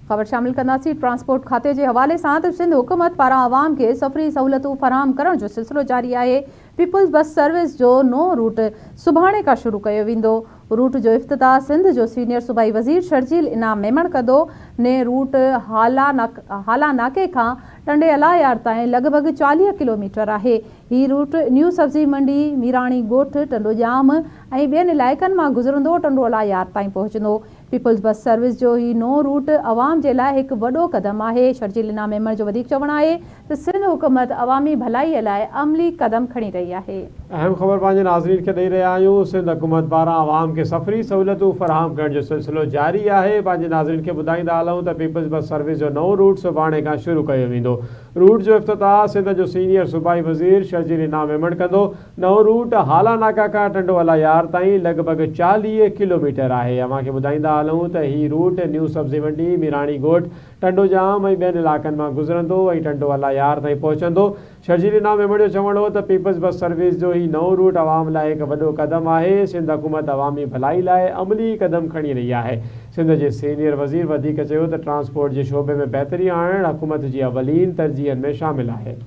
خبر شامل ڪنداسين ٽرانسپورٽ کاتي جي حوالي سان ته سنڌ حڪومت پاران عوام کي سفري سهولتون فراهم ڪرڻ جو سلسلو جاري آهي، پيپلز بس سروس جو نئون روٽ سڀاڻي کان شروع ڪيو ويندو، روٽ جو افتتاح سنڌ جو سينيئر صوبائي وزير شرجيل انعام ميمڻ ڪندو، نئين روٽ هالا ناڪي کان ٽنڊي الله يار تائين لڳ ڀڳ 40 ڪلوميٽر آهي، هي روٽ نيو سبزي منڊي، ميراڻي ڳوٺ، ٽنڊوڄام ۽ ٻين علائقن مان گذرندو ٽنڊو الله يار تائين پهچندو. پيپلز بس سروس جو هي نئون روٽ عوام جي لاء هڪ وڏو قدم آهي. شرجيل انعام ميمڻ جو وڌيڪ چوڻ آهي ته سنڌ حڪومت عوامي ڀلائي لاء عملي قدم کڻي رهي آهي. اهم خبر پنهنجي ناظرين کي ڏئي رهيا آهيون، سنڌ حڪومت پاران عوام کي سفري سهولتون فراهم ڪرڻ جو سلسلو جاري آهي، پنهنجي ناظرين کي ٻڌائيندا هلون ته پيپلز بس سروس جو نئون روٽ سڀاڻي کان شروع ڪيو ويندو، روٽ جو افتتاح سنڌ جو سينيئر صوبائي وزير شرجيل انعام ميمڻ ڪندو، نئون روٽ هالا ناڪا کان ٽنڊو الا يار تائين لڳ ڀڳ 40 ڪلوميٽر آهي. اوهان کي ٻڌائيندا هلون ته هي روٽ نيو سبزي منڊي، ميراڻي ڳوٺ، ٽنڊو ڄام ۽ ٻين علائقن مان گذرندو ۽ ٽنڊو الا يار تائين پهچندو. شرجيل انعام ميمڻ جو چوڻ هو ته پيپلز بس سروس جو هي نئون روٽ عوام لاء هڪ وڏو قدم آهي، سنڌ حڪومت عوامي ڀلائي لاء عملي قدم کڻي رهي آهي. سنڌ جي سينيئر وزير وڌيڪ چيو ته ٽرانسپورٽ جي شعبي ۾ بهتري آڻڻ حڪومت جي اولين ترجيحن ۾ شامل آهي.